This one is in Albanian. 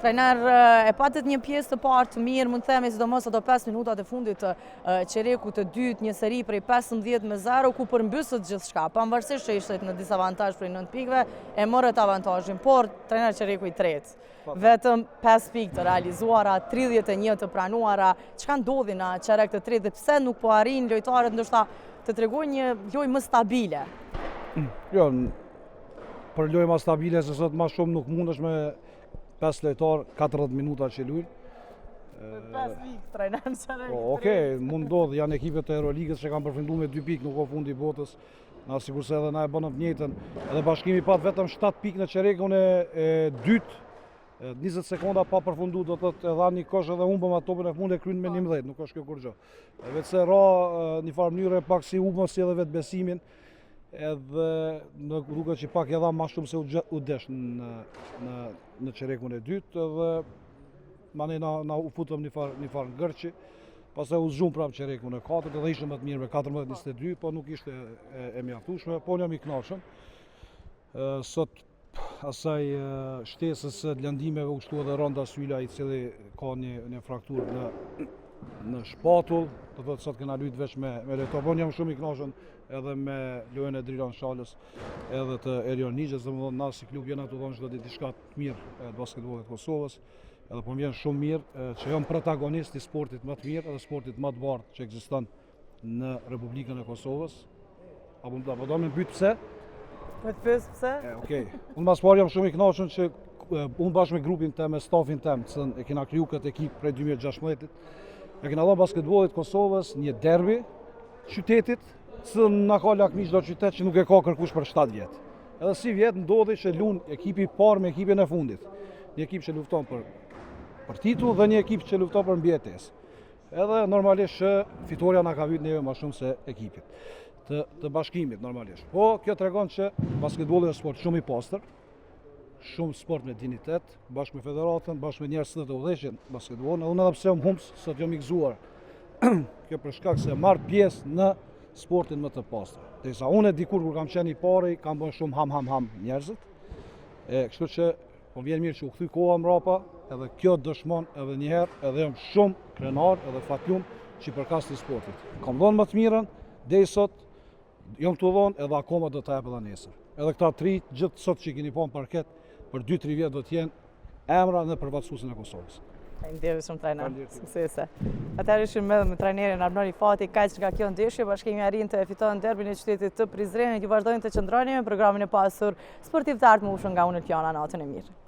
Trajner, e patët një pjesë të parë të mirë, mund të themi sidomos ato 5 minutat e fundit të çerekut të dytë, një seri prej 15 me 0, ku përmbysët gjithçka, pavarësisht që ishte në disavantazh prej 9 pikëve, e morët avantazhin, por trajner çereku i tretë. Po, po. Vetëm 5 pikë të realizuara, 31 të pranuara, çka ndodhi në çerek të tretë dhe pse nuk po arrijnë lojtarët ndoshta të tregojnë një lojë më stabile? Jo, për lojë më stabile se sot më shumë nuk mundesh me 5 lojtarë, 40 minuta që lujnë. 5 pikë, trajner në çerek. Po, okej, mund ndodhë, janë ekipet e Euroligës që kanë përfundu me 2 pikë, nuk o fundi i botës. Na sikurse edhe na e bënëm të njëjtën. Edhe Bashkimi pat vetëm 7 pikë në çerekun e, e dytë, 20 sekonda pa përfundu, do të thotë edhe një kosh edhe humbëm atë topin e fundit e kryen me 11, nuk është kjo kurrgjë. Veç se ra një farë mënyre pak si humbëm si edhe vetëbesimin, edhe më duket që pak e dha ma shumë se u, u desh në, në, në çerekun e dytë, edhe mandej na, na u futëm një farë, një farë ngërçi, pastaj u zgjum prapë çerekun e katërt, edhe ishëm më të mirë me 14-22, po nuk ishte e, e mjaftueshme, po unë jam i kënaqshëm. Sot asaj shtesës së lëndimeve u shtu edhe Ronda Syla i cili ka një, një frakturë në, në shpatull, do të thotë sot kena lujt veç me, me lojtarë, po unë jam shumë i kënaqun edhe me lojën e Drilon Shalës edhe të Erion Nixhës, domethënë na si klub jena tu dhonë çdo ditë diçka të mirë të basketbollit të Kosovës, edhe po më vjen shumë mirë që jam protagonist i sportit më të mirë edhe sportit më të bardhë që ekziston në Republikën e Kosovës. Apo më po do me pyet pse? Po të pyes pse? E, okej. Unë mas pari jam shumë i kënaqur që unë bashkë me grupin tem, me stafin tem, të cilën e kena kriju këtë ekip prej 2016-it, e kena dhënë basketbollit Kosovës një derbi qytetit, që na ka lakmi çdo qytet që nuk e ka kërkush për 7 vjet. Edhe sivjet ndodhi që lun ekipi i parë me ekipin e fundit. Një ekip që lufton për për titull dhe një ekip që lufton për mbijetesë. Edhe normalisht që fitorja na ka vyt neve ma shumë se ekipit të, të Bashkimit normalisht. Po kjo tregon që basketbolli është sport shumë i pastër, shumë sport me dinjitet, bashkë me federatën, bashkë me njerëz që të udhëheqin basketbollin, edhe unë edhe pse jam humbës, sot jam i gëzuar. kjo për shkak se marr pjesë në sportin më të pastër. Derisa unë dikur kur kam qenë i pari, kam bërë shumë ham ham ham njerëzit. E kështu që Po vjen mirë që u kthy koha mrapa, edhe kjo dëshmon edhe një herë, edhe jam shumë krenar edhe fatlum që i përkas këtij sportit. Kam dhonë më të mirën, deri sot jam tu dhonë edhe akoma do ta jap edhe nesër. Edhe këta tri gjithë sot që i keni pa në parket, për 2-3 vjet do të jenë emra në përfaqësuesen e Kosovës. Faleminderit shumë trajner. Suksese. Atëherë ishim edhe me trajnerin Arbnor Ifati, kaq nga kjo ndeshje, Bashkimi arrin të fiton derbin e qytetit të Prizrenit. Ju vazhdojnë të qëndroni me programin e pasur sportiv të Art Motion nga unë Elpiana, natën e mirë.